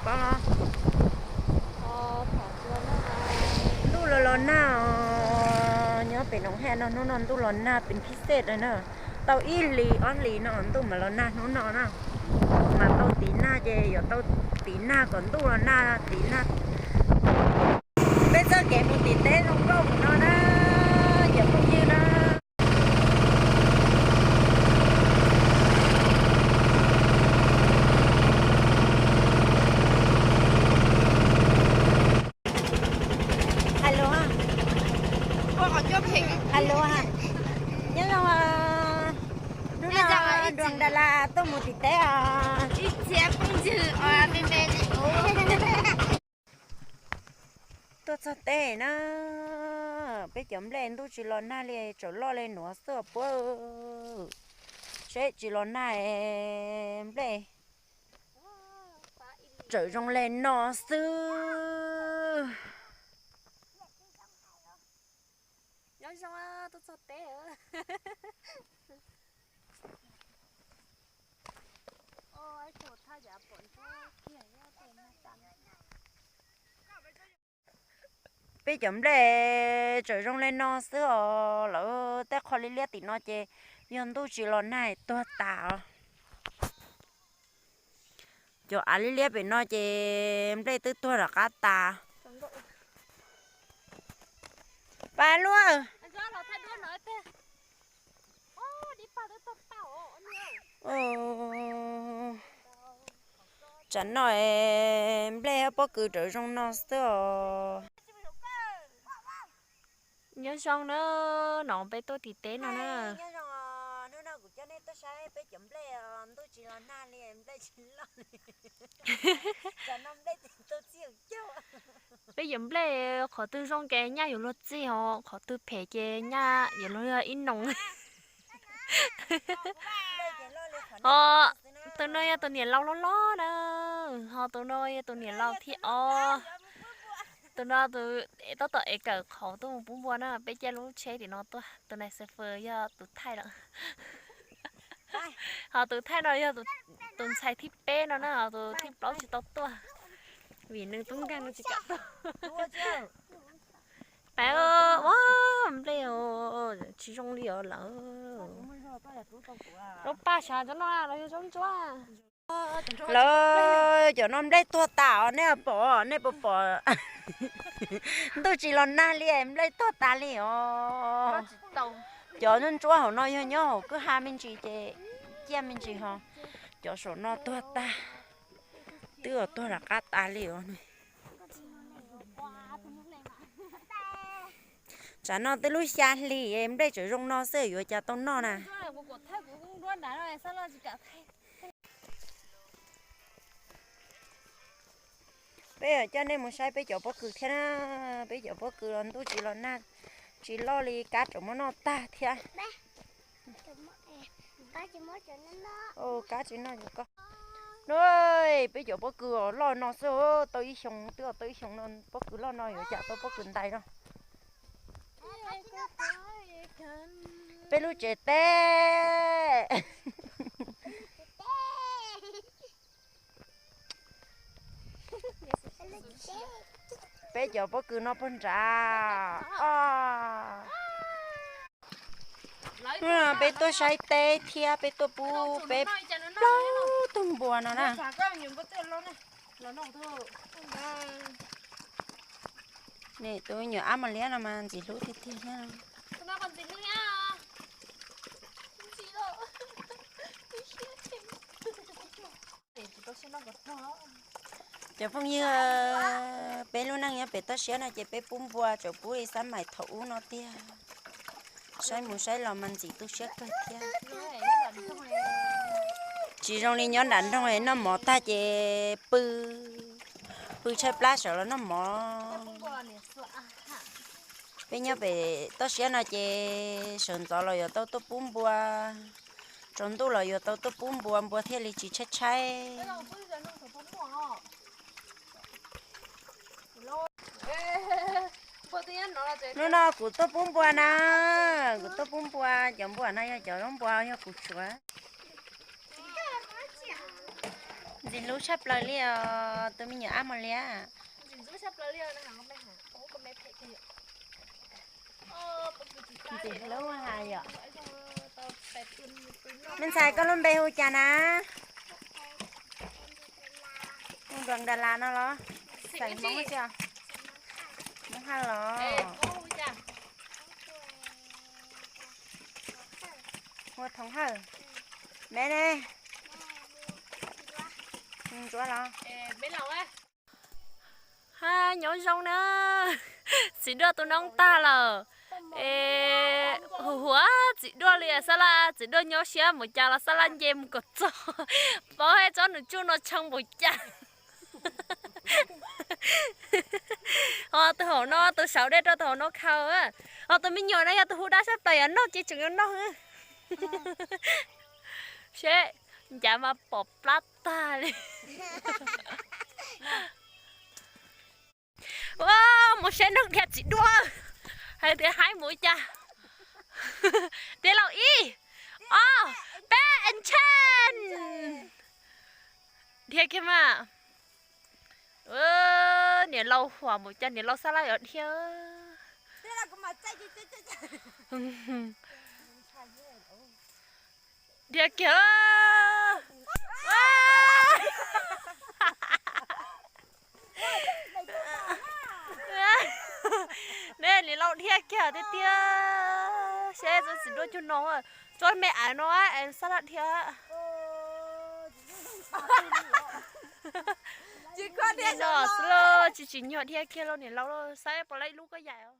Ntuj los los nag os, nyob pem Noov Haj no hnub no ntuj los nag pes phij xej na. Tau ib hlis ob hlis no ntuj mam los nag hnub no na. Mas tau tiv nag ces yuav tau tiv nag kom ntuj los nag tiv nag. Peb txoj kev mus tim teb zoo nkauj mus no na, cov phooj ywg na. Alo, alo, nyob zoo, hnub no Dua Las tuaj mus tim teb os. Tuaj txog teb na, peb cov nplej ntuj tsis los nag li, tsaus loj li nuav xwb os puab. Seb tsis los nag nplej txawm zoo li no xwb. Peb cov nplej txawm zoo li no xwb os, lawv tej qho liab liab tim no ces yog ntuj tsis los nag tuag tas os. Cov av liab liab pem no ces nplej twb tuag rov qab tas. Pab luaj. Tsam no nplej pob kws txawm zoo no xwb os. Nyob zoo na, no peb tuaj tim teb no na. Nyob zoo, hnub no kuv coj nej tuaj saib peb cov nplej, ntuj tsis los nag li, nplej tsis loj li. Tsam no nplej tu txij caug. Peb cov nplej qhov twg zoo ces nyaj yuav luag txij, ho qhov twg phem ces nyaj yuav luag ib noo. Ho tus no yog tus niam laus loj loj na, ho tus no yog tus niam laus thib ob. Tus no tus tab tom ev kawm qhauv tuaj mus pub npua na, peb caij lub tsheb tim no tuaj, tus nais xav fwm yog tus thaij lawm. Ho tus thaij no yog tus ntxhais thib peb no na, ho tus thib plaub tsis tau tuaj, vim nws tub nkeeg nws tsis kam tuaj. Pab, ua nplej tsis zoo li os lawm. Lub paj sav cov no los yog zaub ntsuab. Lawv cov no nplej tuag tas os, nej pom, nej puas pom? Ntuj tsis los nag li nplej tuag tas li os. Cov ntsuab ntsuab hauv no yog nyob hauv kwj ha me ntsis ces ciaj me ntsis ho. Cov saum no tuag tag, twb tuag rov qab tas li os. Tsam no twb lub xya hli nplej tseem zoo no xwb yuav cas tau noj na. Peb coj nej mus saib peb cov pob kws thiab na. Peb cov pob kws los ntuj tsis los nag, tsis loj li, kab tseem muab noj tag thiab. Kab tsis noj. Peb cov pob kws loj no xwb, tau ib xyoo twb tau ib xyoo no, pob kws loj no yuav cas tau pob kws ntais no. Peb lub tsev teb. Peb cov pob kws no puag nrad. Peb tuaj saib teb thiab peb tuaj pub peb plaub tug npua no na. Tus me nyuam ab mos liab no mas ntxim hlub tiag tiag thiab. Cov phooj ywg, peb lub neej nyob pem toj siab no ces peb pub npua tseem pub li xab maim thaum ub no tiag. Saib mus saib los mas ntxim tu siab kawg thiab. Tsis zoo li nyob nram nroog noj mov tag ces pw, pw tshaib plab sawv los noj mov. Peb nyob pem toj siab no ces sawv ntxov los yuav tau tuaj pub npua, tsaus ntuj los yuav tau tuaj pub npua, npua thiaj li tsis tshaib tshaib. Hnub no kuv tuaj pub npua na, kuv tuaj pub npua, cov npua no yog cov zaub npua yog kuv tshuav. Ntxim hlub tshaj plaws li os tus me nyuam ab mos liab. Ntxim hlub hais yom. Me ntxhais koj lub npe hu cas na? Hu Nruas Nkas Las no los? Xeem Hmoob tsi? Hmoob Hawj los? Hu Thoov Hawj. Me ne? Ntsuab los? Ha, nyob zoo na. Txiv duaj tu noob tag lawm. Es huv huav txiv duaj li, xab laj txiv duaj nyob siab npaum cas los xab laj nce mus kom txog. Paub hais tsob nws tsuj no tshee npaum cas. Ho tus hauv no, tus saum dej rau tus hauv no khaws. Ho tus me nyuam no yog tus hu dab sab plaws yuav noj ces tseem yuav noj. Seb, ncav mas pom plab tag li. Ua, mus saib neeg dhia txiv duaj, hais tias haib mus li cas. Dhia lauj, ib, ob, peb, action. Dhia kiag mas. Niam laus huam mus cas niam laus xab laj yuav dhia. Dhia kiag. Ne niam laus dhia kiag tiag tiag. Seb tsob txiv duaj cuag no, tsob me aiv no es xab laj dhia. Tsis tsim nyog dhia kiag lauj niam laus lauj, saib puas laib ib lub koj yaim.